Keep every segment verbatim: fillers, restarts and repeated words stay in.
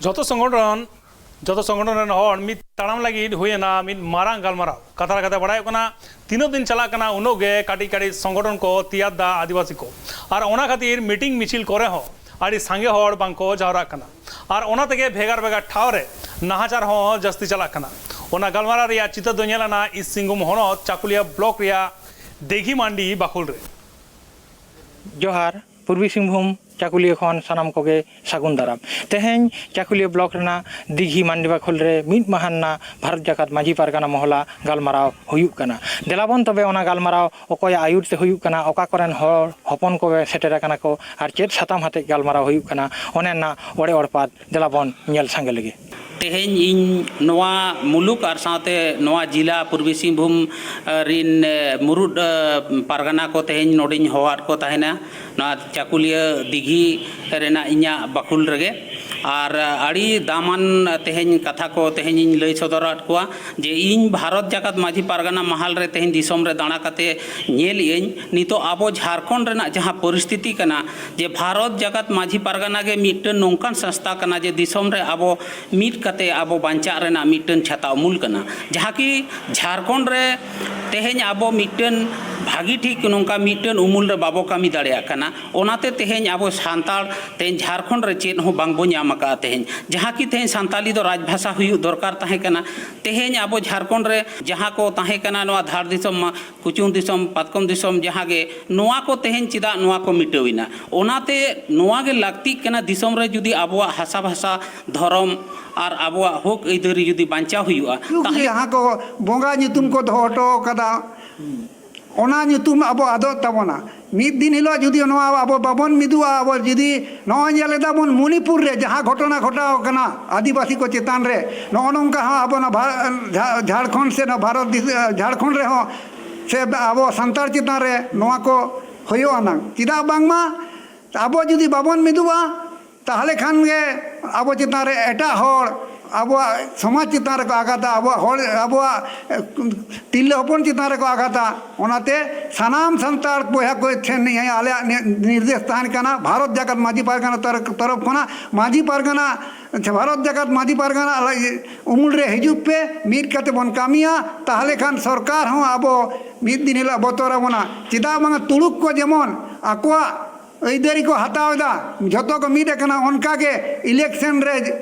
ᱡᱚᱛᱚ ᱥᱚᱝᱜᱚᱴᱷᱚᱱ ᱡᱚᱛᱚ ᱥᱚᱝᱜᱚᱴᱷᱚᱱ ᱨᱮᱱ ᱦᱚᱲ ᱢᱤᱫ ᱛᱟᱲᱟᱢ ᱞᱟᱹᱜᱤᱫ ᱦᱩᱭᱮᱱᱟ ᱢᱤᱫ ᱢᱟᱨᱟᱝ ᱜᱟᱞᱢᱟᱨᱟᱣ᱾ ᱠᱟᱛᱷᱟ ᱞᱮᱠᱟᱛᱮ ᱵᱟᱲᱟᱭᱚᱜ ᱠᱟᱱᱟ, ᱛᱤᱱᱟᱹᱜ ᱫᱤᱱ ᱪᱟᱞᱟᱜ ᱠᱟᱱᱟ, ᱩᱱᱟᱹᱜ ᱜᱮ ᱠᱟᱹᱴᱤᱡ ᱠᱟᱹᱴᱤᱡ ᱥᱚᱝᱜᱚᱴᱷᱚᱱ ᱠᱚ ᱛᱮᱭᱟᱨ ᱫᱟ ᱟᱹᱫᱤᱵᱟᱹᱥᱤ ᱠᱚ᱾ ᱟᱨ ᱚᱱᱟ ᱠᱷᱟᱹᱛᱤᱨ ᱢᱤᱴᱤᱝ ᱢᱤᱪᱷᱤᱞ ᱠᱚᱨᱮ ᱦᱚᱸ ᱟᱹᱰᱤ ᱥᱟᱸᱜᱮ ᱦᱚᱲ ᱵᱟᱝᱠᱚ ᱡᱟᱣᱨᱟᱜ ᱠᱟᱱᱟ᱾ ᱟᱨ ᱚᱱᱟ ᱛᱮᱜᱮ ᱵᱷᱮᱜᱟᱨ ᱵᱷᱮᱜᱟᱨ ᱴᱷᱟᱶ ᱨᱮ ᱱᱟᱦᱟᱪᱟᱨ ᱦᱚᱸ ᱡᱟᱹᱥᱛᱤ ᱪᱟᱞᱟᱜ ᱠᱟᱱᱟ᱾ ᱚᱱᱟ ᱜᱟᱞᱢᱟᱨᱟᱣ ᱨᱮᱭᱟᱜ ᱪᱤᱛᱟᱹᱨ ᱫᱚ ᱧᱮᱞ ᱮᱱᱟ ᱤᱥᱴ ᱥᱤᱝᱵᱷᱩᱢ ᱦᱚᱱᱚᱛ ᱪᱟᱠᱩᱞᱤᱭᱟᱹ ᱵᱞᱚᱠ ᱨᱮᱭᱟᱜ ᱫᱤᱜᱷᱤ ᱢᱟᱱᱰᱤ ᱵᱟᱠᱷᱩᱞ ᱨᱮ᱾ ᱡᱚᱦᱟᱨ, ᱯᱩᱨᱵᱤ ᱥᱤᱝᱵᱷᱩᱢ ᱪᱟᱠᱩᱞᱤᱭᱟᱹ ᱠᱷᱚᱱ ᱥᱟᱱᱟᱢ ᱠᱚᱜᱮ ᱥᱟᱹᱜᱩᱱ ᱫᱟᱨᱟᱢ᱾ ᱛᱮᱦᱮᱧ ᱪᱟᱠᱩᱞᱤᱭᱟᱹ ᱵᱞᱚᱠ ᱨᱮᱱᱟᱜ ᱫᱤᱜᱷᱤ ᱢᱟᱱᱰᱤ ᱵᱟᱠᱷᱳᱞ ᱨᱮ ᱢᱤᱫ ᱢᱟᱦᱟ ᱨᱮᱱᱟᱜ ᱵᱷᱟᱨᱚᱛ ᱡᱟᱠᱟᱛ ᱢᱟᱹᱡᱷᱤ ᱯᱟᱨᱜᱟᱱᱟ ᱢᱚᱦᱚᱞᱟ ᱜᱟᱞᱢᱟᱨᱟᱣ ᱦᱩᱭᱩᱜ ᱠᱟᱱᱟ᱾ ᱫᱮᱞᱟᱵᱚᱱ ᱛᱚᱵᱮ ᱚᱱᱟ ᱜᱟᱞᱢᱟᱨᱟᱣ ᱚᱠᱚᱭᱟᱜ ᱟᱹᱭᱩᱨ ᱛᱮ ᱦᱩᱭᱩᱜ ᱠᱟᱱᱟ, ᱚᱠᱟ ᱠᱚᱨᱮᱱ ᱦᱚᱲ ᱦᱚᱯᱚᱱ ᱠᱚ ᱥᱮᱴᱮᱨ ᱟᱠᱟᱱᱟ ᱠᱚ ᱟᱨ ᱪᱮᱫ ᱥᱟᱛᱟᱢ ᱦᱟᱛᱮᱡ ᱜᱟᱞᱢᱟᱨᱟᱣ ᱦᱩᱭᱩᱜ ᱠᱟᱱᱟ, ᱚᱱᱮ ᱨᱮᱱᱟᱜ ᱚᱲᱮ ᱚᱲᱯᱟᱛ ᱫᱮᱞᱟᱵᱚᱱ ᱧᱮᱞ ᱥᱟᱸᱜᱮ ᱞᱮᱜᱮ᱾ ᱛᱮᱦᱮᱧ ᱤᱧ ᱱᱚᱣᱟ ᱢᱩᱞᱩᱠ ᱟᱨ ᱥᱟᱶᱛᱮ ᱱᱚᱣᱟ ᱡᱤᱞᱟ ᱯᱩᱨᱵᱤ ᱥᱤᱝᱵᱷᱩᱢ, ᱮ, ᱨᱤᱱ, ᱮ, ᱢᱩᱨᱩᱫ, ᱮ, ᱯᱟᱨᱜᱟᱱᱟ ᱠᱚ ᱛᱮᱦᱮᱧ ᱱᱚᱰᱮᱧ ᱦᱚᱦᱚᱣᱟᱫ ᱠᱚ ᱛᱟᱦᱮᱱᱟ, ᱱᱚᱣᱟ ᱪᱟᱠᱩᱞᱤᱭᱟᱹ ᱫᱤᱜᱷᱤ ᱨᱮᱱᱟᱜ ᱤᱧᱟᱹᱜ ᱵᱟᱠᱷᱩᱞ ᱨᱮᱜᱮ᱾ ᱟᱨ ᱟᱹᱰᱤ ᱫᱟᱢᱟᱱ ᱛᱮᱦᱮᱧ ᱠᱟᱛᱷᱟ ᱠᱚ ᱛᱮᱦᱮᱧᱤᱧ ᱞᱟᱹᱭ ᱥᱚᱫᱚᱨᱟᱫ ᱠᱚᱣᱟ ᱡᱮ ᱤᱧ ᱵᱷᱟᱨᱚᱛ ᱡᱟᱠᱟᱛ ᱢᱟᱹᱡᱷᱤ ᱯᱟᱨᱜᱟᱱᱟ ᱢᱟᱦᱟᱞ ᱨᱮ ᱛᱮᱦᱮᱧ ᱫᱤᱥᱚᱢ ᱨᱮ ᱫᱟᱬᱟ ᱠᱟᱛᱮ ᱧᱮᱞ ᱮᱫᱟᱹᱧ, ᱱᱤᱛᱚᱜ ᱟᱵᱚ ᱡᱷᱟᱲᱠᱷᱚᱸᱰ ᱨᱮᱱᱟᱜ ᱡᱟᱦᱟᱸ ᱯᱚᱨᱤᱥᱛᱷᱤᱛᱤ ᱠᱟᱱᱟ, ᱡᱮ ᱵᱷᱟᱨᱚᱛ ᱡᱟᱠᱟᱛ ᱢᱟᱹᱡᱷᱤ ᱯᱟᱨᱜᱟᱱᱟ ᱜᱮ ᱢᱤᱫᱴᱟᱹᱱ ᱱᱚᱝᱠᱟᱱ ᱥᱚᱝᱥᱛᱷᱟ ᱠᱟᱱᱟ ᱡᱮ ᱫᱤᱥᱚᱢ ᱨᱮ ᱟᱵᱚ ᱢᱤᱫ ᱠᱟᱛᱮ ᱟᱵᱚ ᱵᱟᱧᱪᱟᱜ ᱨᱮᱱᱟᱜ ᱢᱤᱫᱴᱟᱹᱱ ᱪᱷᱟᱛᱟ ᱩᱢᱩᱞ ᱠᱟᱱᱟ, ᱡᱟᱦᱟᱸ ᱠᱤ ᱡᱷᱟᱲᱠᱷᱚᱸᱰ ᱨᱮ ᱛᱮᱦᱮᱧ ᱟᱵᱚ ᱢᱤᱫᱴᱟᱹᱱ ᱵᱷᱟᱹᱜᱤ ᱴᱷᱤᱠ ᱱᱚᱝᱠᱟ ᱢᱤᱫᱴᱟᱹᱱ ᱩᱢᱩᱞ ᱨᱮ ᱵᱟᱵᱚ ᱠᱟᱹᱢᱤ ᱫᱟᱲᱮᱭᱟᱜ ᱠᱟᱱᱟ᱾ ᱚᱱᱟᱛᱮ ᱛᱮᱦᱮᱧ ᱟᱵᱚ ᱥᱟᱱᱛᱟᱲ ᱛᱮᱦᱮᱧ ᱡᱷᱟᱲᱠᱷᱚᱸᱰ ᱨᱮ ᱪᱮᱫ ᱦᱚᱸ ᱵᱟᱝᱵᱚ ᱧᱟᱢ ᱟᱠᱟᱫᱼᱟ᱾ ᱛᱮᱦᱮᱧ ᱡᱟᱦᱟᱸ ᱠᱤ ᱛᱮᱦᱮᱧ ᱥᱟᱱᱛᱟᱞᱤ ᱫᱚ ᱨᱟᱡᱽ ᱵᱷᱟᱥᱟ ᱦᱩᱭᱩᱜ ᱫᱚᱨᱠᱟᱨ ᱛᱟᱦᱮᱸ ᱠᱟᱱᱟ, ᱛᱮᱦᱮᱧ ᱟᱵᱚ ᱡᱷᱟᱲᱠᱷᱚᱸᱰ ᱨᱮ ᱡᱟᱦᱟᱸ ᱠᱚ ᱛᱟᱦᱮᱸ ᱠᱟᱱᱟ, ᱱᱚᱣᱟ ᱫᱷᱟᱲ ᱫᱤᱥᱚᱢ ᱢᱟ ᱠᱩᱪᱩᱝ ᱫᱤᱥᱚᱢ, ᱯᱟᱛᱠᱚᱢ ᱫᱤᱥᱚᱢ, ᱡᱟᱦᱟᱸ ᱜᱮ, ᱱᱚᱣᱟ ᱠᱚ ᱛᱮᱦᱮᱧ ᱪᱮᱫᱟᱜ ᱱᱚᱣᱟ ᱠᱚ ᱢᱤᱴᱟᱹᱣ ᱮᱱᱟ? ᱚᱱᱟᱛᱮ ᱱᱚᱣᱟ ᱜᱮ ᱞᱟᱹᱠᱛᱤᱜ ᱠᱟᱱᱟ, ᱫᱤᱥᱚᱢ ᱨᱮ ᱡᱩᱫᱤ ᱟᱵᱚᱣᱟᱜ ᱦᱟᱥᱟ ᱵᱷᱟᱥᱟ, ᱫᱷᱚᱨᱚᱢ ᱟᱨ ᱟᱵᱚᱣᱟᱜ ᱦᱚᱠ ᱟᱹᱭᱫᱟᱹᱨᱤ ᱡᱩᱫᱤ ᱵᱟᱧᱪᱟᱣ ᱦᱩᱭᱩᱜᱼᱟ, ᱛᱟᱦᱞᱮ ᱡᱟᱦᱟᱸ ᱠᱚ ᱵᱚᱸᱜᱟ ᱧᱩᱛᱩᱢ ᱠᱚ ᱫᱚᱦᱚ ᱦᱚᱴᱚ ᱠᱟᱫᱟ, ᱚᱱᱟ ᱧᱩᱛᱩᱢ ᱟᱵᱚ ᱟᱫᱚᱜ ᱛᱟᱵᱚᱱᱟ᱾ ᱢᱤᱫ ᱫᱤᱱ ᱦᱤᱞᱳᱜ ᱡᱩᱫᱤ ᱱᱚᱣᱟ ᱟᱵᱚ ᱵᱟᱵᱚᱱ ᱢᱤᱫᱚᱜᱼᱟ, ᱟᱵᱚ ᱡᱩᱫᱤ ᱱᱚᱜᱼᱚᱭ ᱧᱮᱞ ᱮᱫᱟ ᱵᱚᱱ ᱢᱚᱱᱤᱯᱩᱨ ᱨᱮ ᱡᱟᱦᱟᱸ ᱜᱷᱚᱴᱚᱱᱟ ᱜᱷᱚᱴᱟᱣ ᱠᱟᱱᱟ ᱟᱹᱫᱤᱵᱟᱹᱥᱤ ᱠᱚ ᱪᱮᱛᱟᱱ ᱨᱮ, ᱱᱚᱜᱼᱚ ᱱᱚᱝᱠᱟ ᱦᱚᱸ ᱟᱵᱚ ᱱᱚᱣᱟ ᱵᱷᱟ-, ᱡᱷᱟ-, ᱡᱷᱟᱲᱠᱷᱚᱸᱰ ᱥᱮ ᱱᱚᱣᱟ ᱵᱷᱟᱨᱚᱛ ᱫᱤᱥ-, ᱡᱷᱟᱲᱠᱷᱚᱸᱰ ᱨᱮᱦᱚᱸ ᱥᱮ ᱟᱵᱚ ᱥᱟᱱᱛᱟᱲ ᱪᱮᱛᱟᱱ ᱨᱮ ᱱᱚᱣᱟ ᱠᱚ ᱦᱩᱭᱩᱜᱼᱟ ᱱᱟᱝ᱾ ᱪᱮᱫᱟᱜ ᱵᱟᱝᱢᱟ ᱟᱵᱚ ᱡᱩᱫᱤ ᱵᱟᱵᱚᱱ ᱢᱤᱫᱚᱜᱼᱟ, ᱛᱟᱦᱚᱞᱮ ᱠᱷᱟᱱ ᱜᱮ ᱟᱵᱚ ᱪᱮᱛᱟᱱ ᱨᱮ ᱮᱴᱟᱜ ᱦᱚᱲ ᱟᱵᱚᱣᱟᱜ ᱥᱚᱢᱟᱡᱽ ᱪᱮᱛᱟᱱ ᱨᱮᱠᱚ ᱟᱜᱷᱟᱛᱟ, ᱟᱵᱚᱣᱟᱜ ᱦᱚᱲ, ᱟᱵᱚᱣᱟᱜ, ᱮ, ᱛᱤᱨᱞᱟᱹ ᱦᱚᱯᱚᱱ ᱪᱮᱛᱟᱱ ᱨᱮᱠᱚ ᱟᱜᱷᱟᱛᱟ᱾ ᱚᱱᱟᱛᱮ ᱥᱟᱱᱟᱢ ᱥᱟᱱᱛᱟᱲ ᱵᱚᱭᱦᱟ ᱠᱚ ᱴᱷᱮᱱ ᱱᱤᱭᱟᱹ ᱟᱞᱮᱭᱟᱜ ᱱᱤ-, ᱱᱤᱨᱫᱮᱥ ᱛᱟᱦᱮᱱ ᱠᱟᱱᱟ, ᱵᱷᱟᱨᱚᱛ ᱡᱟᱠᱟᱛ ᱢᱟᱹᱡᱷᱤ ᱯᱟᱨᱜᱟᱱᱟ ᱛᱚᱨ-, ᱛᱚᱨᱚᱯ ᱠᱷᱚᱱᱟᱜ ᱢᱟᱹᱡᱷᱤ ᱯᱟᱨᱜᱟᱱᱟ ᱟᱪᱪᱷᱟ, ᱵᱷᱟᱨᱚᱛ ᱡᱟᱠᱟᱛ ᱢᱟᱹᱡᱷᱤ ᱯᱟᱨᱜᱟᱱᱟ ᱟᱞᱮ ᱩᱢᱩᱞ ᱨᱮ ᱦᱤᱡᱩᱜ ᱯᱮ, ᱢᱤᱫ ᱠᱟᱛᱮ ᱵᱚᱱ ᱠᱟᱹᱢᱤᱭᱟ, ᱛᱟᱦᱚᱞᱮ ᱠᱷᱟᱱ ᱥᱚᱨᱠᱟᱨ ᱦᱚᱸ ᱟᱵᱚ ᱢᱤᱫ ᱫᱤᱱ ᱦᱤᱞᱳᱜ ᱵᱚᱛᱚᱨ ᱟᱵᱚᱱᱟ᱾ ᱪᱮᱫᱟᱜ ᱵᱟᱝᱟ, ᱛᱩᱲᱩᱠ ᱠᱚ ᱡᱮᱢᱚᱱ ᱟᱠᱚᱣᱟᱜ ᱟᱹᱭᱫᱟᱹᱨᱤ ᱠᱚ ᱦᱟᱛᱟᱣ ᱮᱫᱟ, ᱡᱷᱚᱛᱚ ᱠᱚ ᱢᱤᱫ ᱟᱠᱟᱱᱟ, ᱚᱱᱠᱟ ᱜᱮ ᱤᱞᱮᱠᱥᱚᱱ ᱨᱮ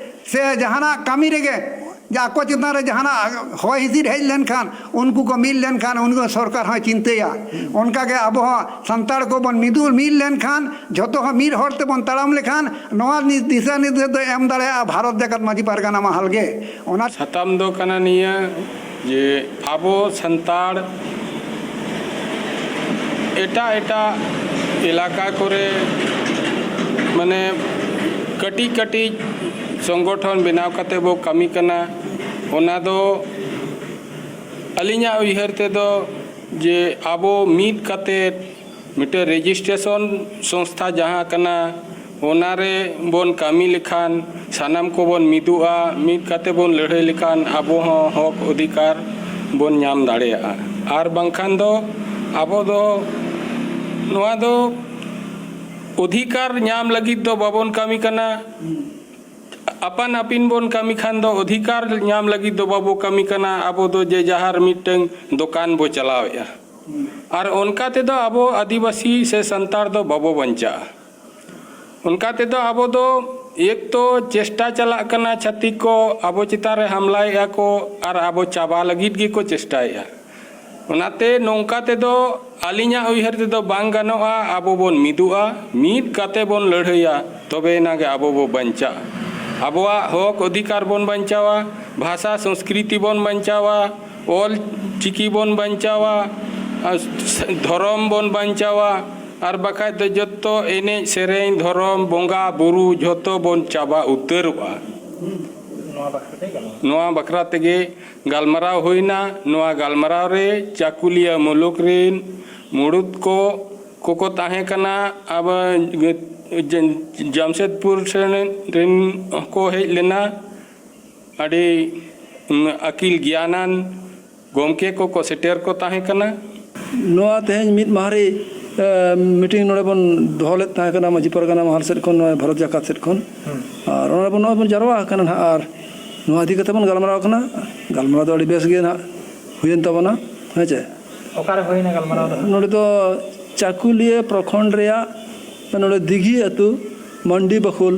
ᱥᱮ ᱡᱟᱦᱟᱱᱟᱜ ᱠᱟᱹᱢᱤ ᱨᱮᱜᱮ ᱡᱮ ᱟᱠᱚ ᱪᱮᱛᱟᱱ ᱨᱮ ᱡᱟᱦᱟᱱᱟᱜ ᱦᱚᱭ ᱦᱤᱸᱥᱤᱫ ᱦᱮᱡ ᱞᱮᱱᱠᱷᱟᱱ, ᱩᱱᱠᱩ ᱠᱚ ᱢᱤᱫ ᱞᱮᱱᱠᱷᱟᱱ, ᱩᱱᱠᱩ ᱥᱚᱨᱠᱟᱨ ᱦᱚᱸᱭ ᱪᱤᱱᱛᱟᱹᱭᱟ᱾ ᱚᱱᱠᱟ ᱜᱮ ᱟᱵᱚ ᱦᱚᱸ ᱥᱟᱱᱛᱟᱲ ᱠᱚᱵᱚᱱ ᱢᱤᱫᱩᱜ ᱢᱤᱫ ᱞᱮᱱᱠᱷᱟᱱ, ᱡᱷᱚᱛᱚ ᱦᱚᱸ ᱢᱤᱫ ᱦᱚᱨ ᱛᱮᱵᱚᱱ ᱛᱟᱲᱟᱢ ᱞᱮᱠᱷᱟᱱ, ᱱᱚᱣᱟ ᱱᱤ-, ᱫᱤᱥᱟᱹ ᱱᱤᱨᱫᱮᱥ ᱫᱚ ᱮᱢ ᱫᱟᱲᱮᱭᱟᱜᱼᱟ ᱵᱷᱟᱨᱚᱛ ᱡᱟᱠᱟᱛ ᱢᱟᱹᱡᱷᱤ ᱯᱟᱨᱜᱟᱱᱟ ᱢᱟᱦᱟᱞ ᱜᱮ᱾ ᱚᱱᱟ ᱥᱟᱛᱟᱢ ᱫᱚ ᱠᱟᱱᱟ ᱱᱤᱭᱟᱹ ᱡᱮ ᱟᱵᱚ ᱥᱟᱱᱛᱟᱲ ᱮᱴᱟᱜ ᱮᱴᱟᱜ ᱮᱞᱟᱠᱟ ᱠᱚᱨᱮ, ᱢᱟᱱᱮ, ᱠᱟᱹᱴᱤᱡ ᱠᱟᱹᱴᱤᱡ ᱥᱚᱝᱜᱚᱴᱷᱚᱱ ᱵᱮᱱᱟᱣ ᱠᱟᱛᱮ ᱵᱚ ᱠᱟᱹᱢᱤ ᱠᱟᱱᱟ᱾ ᱚᱱᱟ ᱫᱚ ᱟᱹᱞᱤᱧᱟᱜ ᱩᱭᱦᱟᱹᱨ ᱛᱮᱫᱚ ᱡᱮ ᱟᱵᱚ ᱢᱤᱫ ᱠᱟᱛᱮ ᱢᱤᱫᱴᱮᱱ ᱨᱮᱡᱤᱥᱴᱨᱮᱥᱚᱱ ᱥᱚᱝᱥᱛᱷᱟ ᱡᱟᱦᱟᱸ ᱠᱟᱱᱟ, ᱚᱱᱟ ᱨᱮ ᱵᱚᱱ ᱠᱟᱹᱢᱤ ᱞᱮᱠᱷᱟᱱ, ᱥᱟᱱᱟᱢ ᱠᱚᱵᱚᱱ ᱢᱤᱫᱚᱜᱼᱟ, ᱢᱤᱫ ᱠᱟᱛᱮ ᱵᱚᱱ ᱞᱟᱹᱲᱦᱟᱹᱭ ᱞᱮᱠᱷᱟᱱ ᱟᱵᱚ ᱦᱚᱸ ᱦᱚᱠ ᱚᱫᱷᱤᱠᱟᱨ ᱵᱚᱱ ᱧᱟᱢ ᱫᱟᱲᱮᱭᱟᱜᱼᱟ᱾ ᱟᱨ ᱵᱟᱝᱠᱷᱟᱱ ᱫᱚ ᱟᱵᱚ ᱫᱚ ᱱᱚᱣᱟ ᱫᱚ ᱚᱫᱷᱤᱠᱟᱨ ᱧᱟᱢ ᱞᱟᱹᱜᱤᱫ ᱫᱚ ᱵᱟᱵᱚᱱ ᱠᱟᱹᱢᱤ ᱠᱟᱱᱟ᱾ ᱟᱯᱟᱱ ᱟᱹᱯᱤᱱ ᱵᱚᱱ ᱠᱟᱹᱢᱤ ᱠᱷᱟᱱ ᱫᱚ ᱚᱫᱷᱤᱠᱟᱨ ᱧᱟᱢ ᱞᱟᱹᱜᱤᱫ ᱫᱚ ᱵᱟᱵᱚ ᱠᱟᱹᱢᱤ ᱠᱟᱱᱟ᱾ ᱟᱵᱚ ᱫᱚ ᱡᱮ ᱡᱟᱦᱟᱨ ᱢᱤᱫᱴᱟᱝ ᱫᱚᱠᱟᱱ ᱵᱚ ᱪᱟᱞᱟᱣᱮᱫᱼᱟ, ᱟᱨ ᱚᱱᱠᱟ ᱛᱮᱫᱚ ᱟᱵᱚ ᱟᱹᱫᱤᱵᱟᱹᱥᱤ ᱥᱮ ᱥᱟᱱᱛᱟᱲ ᱫᱚ ᱵᱟᱵᱚ ᱵᱟᱧᱪᱟᱜᱼᱟ᱾ ᱚᱱᱠᱟ ᱛᱮᱫᱚ ᱟᱵᱚ ᱫᱚ ᱮᱠ ᱛᱚ ᱪᱮᱥᱴᱟ ᱪᱟᱞᱟᱜ ᱠᱟᱱᱟ, ᱪᱷᱟᱹᱛᱤᱠ ᱠᱚ ᱟᱵᱚ ᱪᱮᱛᱟᱱ ᱨᱮ ᱦᱟᱢᱞᱟᱭᱮᱫᱼᱟ ᱠᱚ ᱟᱨ ᱟᱵᱚ ᱪᱟᱵᱟ ᱞᱟᱹᱜᱤᱫ ᱜᱮᱠᱚ ᱪᱮᱥᱴᱟᱭᱮᱫᱼᱟ᱾ ᱚᱱᱟᱛᱮ ᱱᱚᱝᱠᱟ ᱛᱮᱫᱚ ᱟᱹᱞᱤᱧᱟᱜ ᱩᱭᱦᱟᱹᱨ ᱛᱮᱫᱚ ᱵᱟᱝ ᱜᱟᱱᱚᱜᱼᱟ᱾ ᱟᱵᱚ ᱵᱚᱱ ᱢᱤᱫᱚᱜᱼᱟ, ᱢᱤᱫ ᱠᱟᱛᱮ ᱵᱚᱱ ᱞᱟᱹᱲᱦᱟᱹᱭᱟ, ᱛᱚᱵᱮ ᱮᱱᱟᱝ ᱜᱮ ᱟᱵᱚ ᱵᱚ ᱵᱟᱧᱪᱟᱜᱼᱟ᱾ ᱟᱵᱚᱣᱟᱜ ᱦᱚᱠ ᱚᱫᱷᱤᱠᱟᱨ ᱵᱚᱱ ᱵᱟᱧᱪᱟᱣᱟ, ᱵᱷᱟᱥᱟ ᱥᱚᱝᱥᱠᱨᱤᱛᱤ ᱵᱚᱱ ᱵᱟᱧᱪᱟᱣᱟ, ᱚᱞ ᱪᱤᱠᱤ ᱵᱚᱱ ᱵᱟᱧᱪᱟᱣᱟ, ᱟᱨ ᱫᱷᱚᱨᱚᱢ ᱵᱚᱱ ᱵᱟᱧᱪᱟᱣᱟ, ᱟᱨ ᱵᱟᱠᱷᱟᱡ ᱫᱚ ᱡᱚᱛᱚ ᱮᱱᱮᱡ ᱥᱮᱨᱮᱧ, ᱫᱷᱚᱨᱚᱢ, ᱵᱚᱸᱜᱟ ᱵᱩᱨᱩ ᱡᱷᱚᱛᱚ ᱵᱚᱱ ᱪᱟᱵᱟ ᱩᱛᱟᱹᱨᱚᱜᱼᱟ᱾ ᱱᱚᱣᱟ ᱵᱟᱠᱷᱨᱟ ᱛᱮᱜᱮ ᱜᱟᱞᱢᱟᱨᱟᱣ ᱦᱩᱭᱱᱟ᱾ ᱱᱚᱣᱟ ᱜᱟᱞᱢᱟᱨᱟᱣ ᱨᱮ ᱪᱟᱠᱩᱞᱤᱭᱟᱹ ᱢᱩᱞᱩᱠ ᱨᱮᱱ ᱢᱩᱲᱩᱫ ᱠᱚ ᱠᱚᱠᱚ ᱛᱟᱦᱮᱸ ᱠᱟᱱᱟ, ᱟᱵᱚ ᱡᱟᱢᱥᱮᱫᱽᱯᱩᱨ ᱥᱮᱱ ᱨᱮᱱ ᱦᱚᱸᱠᱚ ᱦᱮᱡ ᱞᱮᱱᱟ᱾ ᱟᱹᱰᱤ, ᱩᱢ, ᱟᱹᱠᱤᱞ ᱜᱮᱭᱟᱱᱟᱱ ᱜᱚᱢᱠᱮ ᱠᱚᱠᱚ ᱥᱮᱴᱮᱨ ᱠᱚ ᱛᱟᱦᱮᱸ ᱠᱟᱱᱟ᱾ ᱱᱚᱣᱟ ᱛᱮᱦᱮᱧ ᱢᱤᱫ ᱢᱟᱦᱨᱤ ᱢᱤᱴᱤᱝ ᱱᱚᱰᱮ ᱵᱚᱱ ᱫᱚᱦᱚ ᱞᱮᱫ ᱛᱟᱦᱮᱸ ᱠᱟᱱᱟ ᱢᱟᱹᱡᱷᱤ ᱯᱟᱨᱜᱟᱱᱟ ᱢᱟᱦᱟᱞ ᱥᱮᱫ ᱠᱷᱚᱱ, ᱱᱚᱣᱟ ᱵᱷᱟᱨᱚᱛ ᱡᱟᱠᱟᱛ ᱥᱮᱫ ᱠᱷᱚᱱ᱾ ᱟᱨ ᱚᱱᱟ ᱵᱚᱱ, ᱱᱚᱜᱼᱚᱭ ᱵᱚᱱ ᱡᱟᱨᱣᱟ ᱟᱠᱟᱱᱟ ᱱᱟᱦᱟᱜ, ᱟᱨ ᱱᱚᱣᱟ ᱤᱫᱤ ᱠᱟᱛᱮ ᱵᱚᱱ ᱜᱟᱞᱢᱟᱨᱟᱣ ᱠᱟᱱᱟ᱾ ᱜᱟᱞᱢᱟᱨᱟᱣ ᱫᱚ ᱟᱹᱰᱤ ᱵᱮᱥ ᱜᱮ ᱱᱟᱦᱟᱜ ᱦᱩᱭᱮᱱ ᱛᱟᱵᱚᱱᱟ, ᱦᱮᱸ ᱪᱮ? ᱚᱠᱟᱨᱮ ᱦᱩᱭᱱᱟ ᱜᱟᱞᱢᱟᱨᱟᱣ ᱫᱚ? ᱱᱚᱰᱮ ᱫᱚ ᱪᱟᱠᱩᱞᱤᱭᱟᱹ ᱯᱨᱚᱠᱷᱚᱸᱰ ᱨᱮᱭᱟᱜ ᱱᱚᱰᱮ ᱫᱤᱜᱷᱤ ᱟᱹᱛᱩ, ᱢᱟᱱᱰᱤ ᱵᱟᱠᱷᱳᱞ,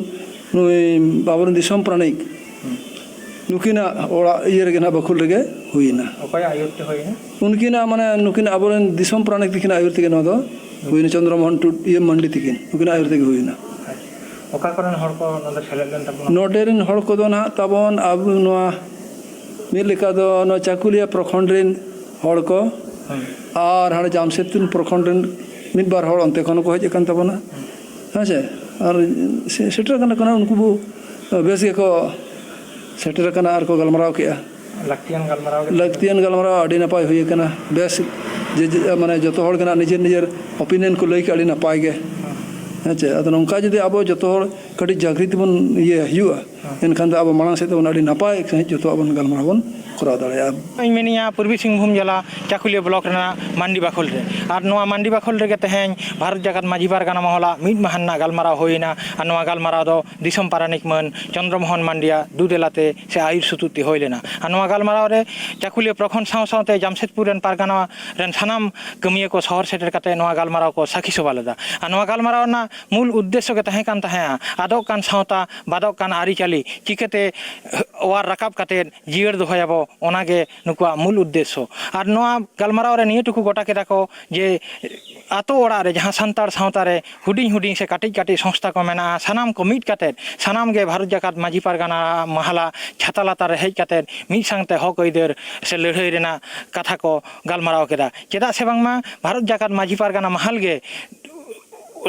ᱱᱩᱭ ᱟᱵᱚᱨᱮᱱ ᱫᱤᱥᱚᱢ ᱯᱟᱨᱟᱱᱤᱠ, ᱱᱩᱠᱤᱱᱟᱜ ᱚᱲᱟᱜ ᱤᱭᱟᱹ ᱨᱮᱜᱮ ᱱᱟᱦᱟᱜ, ᱵᱟᱠᱷᱳᱞ ᱨᱮᱜᱮ ᱦᱩᱭᱱᱟ᱾ ᱚᱠᱚᱭᱟᱜ ᱟᱹᱭᱩᱨ ᱛᱮ ᱦᱩᱭᱱᱟ? ᱩᱱᱠᱤᱱᱟᱜ, ᱢᱟᱱᱮ, ᱱᱩᱠᱤᱱ ᱟᱵᱚᱨᱮᱱ ᱫᱤᱥᱚᱢ ᱯᱟᱨᱟᱱᱤᱠ ᱛᱟᱹᱠᱤᱱᱟᱜ ᱟᱹᱭᱩᱨ ᱛᱮᱜᱮ ᱱᱚᱣᱟ ᱫᱚ ᱦᱩᱭᱱᱟ᱾ ᱪᱚᱱᱫᱨᱚ ᱢᱳᱦᱚᱱ ᱴᱩᱰ-, ᱤᱭᱟᱹ, ᱢᱟᱱᱰᱤ ᱛᱟᱹᱠᱤᱱ, ᱩᱱᱠᱤᱱᱟᱜ ᱟᱹᱭᱩᱨ ᱛᱮᱜᱮ ᱦᱩᱭᱱᱟ᱾ ᱚᱠᱟ ᱠᱚᱨᱮᱱ ᱦᱚᱲ ᱠᱚ ᱱᱚᱰᱮ ᱥᱮᱞᱮᱫ ᱞᱮᱱ ᱛᱟᱵᱚᱱᱟ? ᱱᱚᱰᱮ ᱨᱮᱱ ᱦᱚᱲ ᱠᱚᱫᱚ ᱱᱟᱦᱟᱜ ᱛᱟᱵᱚᱱ ᱟᱵᱚ ᱱᱚᱣᱟ ᱢᱤᱫ ᱞᱮᱠᱟ ᱫᱚ ᱱᱚᱣᱟ ᱪᱟᱠᱩᱞᱤᱭᱟᱹ ᱯᱨᱚᱠᱷᱚᱸᱰ ᱨᱮᱱ ᱦᱚᱲ ᱠᱚ, ᱦᱮᱸ᱾ ᱟᱨ ᱦᱟᱸᱰᱮ ᱡᱟᱢᱥᱮᱫᱽᱯᱩᱨ ᱯᱨᱚᱠᱷᱚᱸᱰ ᱨᱮᱱ ᱢᱤᱫ ᱵᱟᱨ ᱦᱚᱲ ᱚᱱᱛᱮ ᱠᱷᱚᱱ ᱦᱚᱸᱠᱚ ᱦᱮᱡ ᱟᱠᱟᱱ ᱛᱟᱵᱚᱱᱟ᱾ ᱦᱮᱸ ᱥᱮ? ᱟᱨ ᱥᱮ-, ᱥᱮᱴᱮᱨ ᱟᱠᱟᱱᱟ ᱠᱚ, ᱩᱱᱠᱩ ᱵᱚ-, ᱵᱮᱥ ᱜᱮᱠᱚ ᱥᱮᱴᱮᱨ ᱟᱠᱟᱱᱟ ᱟᱨ ᱠᱚ ᱜᱟᱞᱢᱟᱨᱟᱣ ᱠᱮᱜᱼᱟ᱾ ᱞᱟᱹᱠᱛᱤᱭᱟᱱ ᱜᱟᱞᱢᱟᱨᱟᱣ ᱜᱮ᱾ ᱞᱟᱹᱠᱛᱤᱭᱟᱱ ᱜᱟᱞᱢᱟᱨᱟᱣ ᱟᱹᱰᱤ ᱱᱟᱯᱟᱭ ᱦᱩᱭ ᱟᱠᱟᱱᱟ᱾ ᱵᱮᱥ, ᱡᱮ, ᱡᱮ, ᱢᱟᱱᱮ, ᱡᱚᱛᱚ ᱦᱚᱲ ᱜᱮ ᱱᱟᱜ ᱱᱤᱡᱮᱨ ᱱᱤᱡᱮᱨ opinion ᱠᱚ ᱞᱟᱹᱭ ᱠᱮᱜᱼᱟ, ᱟᱹᱰᱤ ᱱᱟᱯᱟᱭ ᱜᱮ᱾ ᱦᱮᱸ ᱪᱮ? ᱟᱫᱚ ᱱᱚᱝᱠᱟ ᱡᱩᱫᱤ ᱟᱵᱚ ᱡᱚᱛᱚ ᱦᱚᱲ ᱠᱟᱹᱴᱤᱡ ᱡᱟᱜᱽᱨᱤᱛ ᱵᱚᱱ ᱤᱭᱟᱹ ᱦᱩᱭᱩᱜᱼᱟ, ᱦᱮᱸ᱾ ᱮᱱᱠᱷᱟᱱ ᱫᱚ ᱟᱵᱚ ᱢᱟᱲᱟᱝ ᱥᱮᱫ ᱛᱮᱵᱚᱱ ᱟᱹᱰᱤ ᱱᱟᱯᱟᱭ ᱥᱟᱺᱦᱤᱡ ᱡᱚᱛᱚᱣᱟᱜ ᱵᱚᱱ ᱜᱟᱞᱢᱟᱨᱟᱣ ᱵᱚᱱ ᱠᱚᱨᱟᱣ ᱫᱟᱲᱮᱭᱟᱜᱼᱟ᱾ ᱤᱧ ᱢᱮᱱᱮᱫᱼᱟ, ᱯᱩᱨᱵᱤ ᱥᱤᱝᱵᱷᱩᱢ ᱡᱮᱞᱟ ᱪᱟᱠᱩᱞᱤᱭᱟᱹ block ᱨᱮᱱᱟᱜ ᱢᱟᱱᱰᱤ ᱵᱟᱠᱷᱳᱞ ᱨᱮ᱾ ᱟᱨ ᱱᱚᱣᱟ ᱢᱟᱱᱰᱤ ᱵᱟᱠᱷᱳᱞ ᱨᱮᱜᱮ ᱛᱮᱦᱮᱧ ᱵᱷᱟᱨᱚᱛ ᱡᱟᱠᱟᱛ ᱢᱟᱹᱡᱷᱤ ᱯᱟᱨᱜᱟᱱᱟ ᱢᱚᱦᱚᱞᱟᱜ ᱢᱤᱫ ᱢᱟᱦᱟ ᱨᱮᱱᱟᱜ ᱜᱟᱞᱢᱟᱨᱟᱣ ᱦᱩᱭᱮᱱᱟ᱾ ᱟᱨ ᱱᱚᱣᱟ ᱜᱟᱞᱢᱟᱨᱟᱣ ᱫᱚ ᱫᱤᱥᱚᱢ ᱯᱟᱨᱟᱱᱤᱠ ᱢᱟᱹᱱ ᱪᱚᱱᱫᱨᱚ ᱢᱳᱦᱚᱱ ᱢᱟᱱᱰᱤᱭᱟᱜ ᱫᱩ ᱫᱮᱞᱟᱛᱮ ᱥᱮ ᱟᱹᱭᱩᱨ ᱥᱩᱛᱩᱜ ᱛᱮ ᱦᱩᱭ ᱞᱮᱱᱟ᱾ ᱟᱨ ᱱᱚᱣᱟ ᱜᱟᱞᱢᱟᱨᱟᱣ ᱨᱮ ᱪᱟᱠᱩᱞᱤᱭᱟᱹ ᱯᱨᱚᱠᱷᱚᱸᱰ ᱥᱟᱶ ᱥᱟᱶᱛᱮ ᱡᱟᱢᱥᱮᱫᱽᱯᱩᱨ ᱨᱮᱱ ᱯᱟᱨᱜᱟᱱᱟ ᱨᱮᱱ ᱥᱟᱱᱟᱢ ᱠᱟᱹᱢᱤᱭᱟᱹ ᱠᱚ ᱥᱚᱦᱚᱨ ᱥᱮᱴᱮᱨ ᱠᱟᱛᱮ ᱱᱚᱣᱟ ᱜᱟᱞᱢᱟᱨᱟᱣ ᱠᱚ ᱥᱟᱹᱠᱷᱤ ᱥᱚᱵᱷᱟ ᱞᱮᱫᱟ᱾ ᱟᱨ ᱱᱚᱣᱟ ᱜᱟᱞᱢᱟᱨᱟᱣ ᱨᱮᱱᱟᱜ ᱢᱩᱞ ᱩᱫᱽᱫᱮᱥᱥᱚ ᱜᱮ ᱛᱟᱦᱮᱸ ᱠᱟᱱ ᱛᱟᱦᱮᱸᱫᱼᱟ, ᱟᱫᱚᱜ ᱠᱟᱱ ᱥᱟᱶᱛᱟ, ᱵᱟᱫᱚᱜ ᱠᱟᱱ ᱟᱹᱨᱤᱪᱟᱹᱞᱤ ᱪᱤᱠᱟᱹᱛᱮ ᱚᱣᱟᱨ ᱨᱟᱠᱟᱵ ᱠᱟᱛᱮ ᱡᱤᱭᱟᱹᱲ ᱫᱚᱦᱚᱭᱟᱵᱚ, ᱚᱱᱟᱜᱮ ᱱᱩᱠᱩᱣᱟᱜ ᱢᱩᱞ ᱩᱫᱽᱫᱮᱥᱥᱚ᱾ ᱟᱨ ᱱᱚᱣᱟ ᱜᱟᱞᱢᱟᱨᱟᱣ ᱨᱮ ᱱᱤᱭᱟᱹ ᱴᱩᱠᱩ ᱜᱚᱴᱟ ᱠᱮᱫᱟ ᱠᱚ ᱡᱮ, ᱟᱛᱳ ᱚᱲᱟᱜ ᱨᱮ ᱡᱟᱦᱟᱸ ᱥᱟᱱᱛᱟᱲ ᱥᱟᱶᱛᱟ ᱨᱮ ᱦᱩᱰᱤᱧ ᱦᱩᱰᱤᱧ ᱥᱮ ᱠᱟᱹᱴᱤᱡ ᱠᱟᱹᱴᱤᱡ ᱥᱚᱝᱥᱛᱷᱟ ᱠᱚ ᱢᱮᱱᱟᱜᱼᱟ, ᱥᱟᱱᱟᱢ ᱠᱚ ᱢᱤᱫ ᱠᱟᱛᱮ ᱥᱟᱱᱟᱢ ᱜᱮ ᱵᱷᱟᱨᱚᱛ ᱡᱟᱠᱟᱛ ᱢᱟᱹᱡᱷᱤ ᱯᱟᱨᱜᱟᱱᱟ ᱢᱟᱦᱟᱞᱟ ᱪᱷᱟᱛᱟ ᱞᱟᱛᱟᱨ ᱨᱮ ᱦᱮᱡ ᱠᱟᱛᱮ ᱢᱤᱫ ᱥᱟᱶᱛᱮ ᱦᱚᱠ ᱟᱹᱭᱫᱟᱹᱨ ᱥᱮ ᱞᱟᱹᱲᱦᱟᱹᱭ ᱨᱮᱱᱟᱜ ᱠᱟᱛᱷᱟ ᱠᱚ ᱜᱟᱞᱢᱟᱨᱟᱣ ᱠᱮᱫᱟ᱾ ᱪᱮᱫᱟᱜ ᱥᱮ ᱵᱟᱝᱢᱟ ᱵᱷᱟᱨᱚᱛ ᱡᱟᱠᱟᱛ ᱢᱟᱹᱡᱷᱤ ᱯᱟᱨᱜᱟᱱᱟ ᱢᱟᱦᱟᱞ ᱜᱮ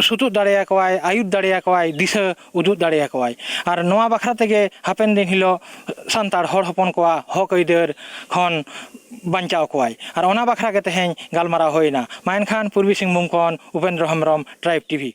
ᱥᱩᱛᱩᱜ ᱫᱟᱲᱮᱭᱟᱠᱚᱣᱟᱭ, ᱟᱹᱭᱩᱨ ᱫᱟᱲᱮᱭᱟᱠᱚᱣᱟᱭ, ᱫᱤᱥᱟᱹ ᱩᱫᱩᱜ ᱫᱟᱲᱮᱭᱟᱠᱚᱣᱟᱭ᱾ ᱟᱨ ᱱᱚᱣᱟ ᱵᱟᱠᱷᱨᱟ ᱛᱮᱜᱮ ᱦᱟᱯᱮᱱ ᱫᱤᱱ ᱦᱤᱞᱳᱜ ᱥᱟᱱᱛᱟᱲ ᱦᱚᱲ ᱦᱚᱯᱚᱱ ᱠᱚᱣᱟᱜ ᱦᱚᱠ ᱟᱹᱭᱫᱟᱹᱨ ᱠᱷᱚᱱ ᱵᱟᱧᱪᱟᱣ ᱠᱚᱣᱟᱭ᱾ ᱟᱨ ᱚᱱᱟ ᱵᱟᱠᱷᱨᱟ ᱜᱮ ᱛᱮᱦᱮᱧ ᱜᱟᱞᱢᱟᱨᱟᱣ ᱦᱩᱭᱮᱱᱟ᱾ ᱢᱟ ᱮᱱᱠᱷᱟᱱ ᱯᱩᱨᱵᱤ ᱥᱤᱝᱵᱷᱩᱢ ᱠᱷᱚᱱ ᱩᱯᱮᱱᱫᱨᱚ ᱦᱮᱢᱵᱨᱚᱢ, Tribe TV᱾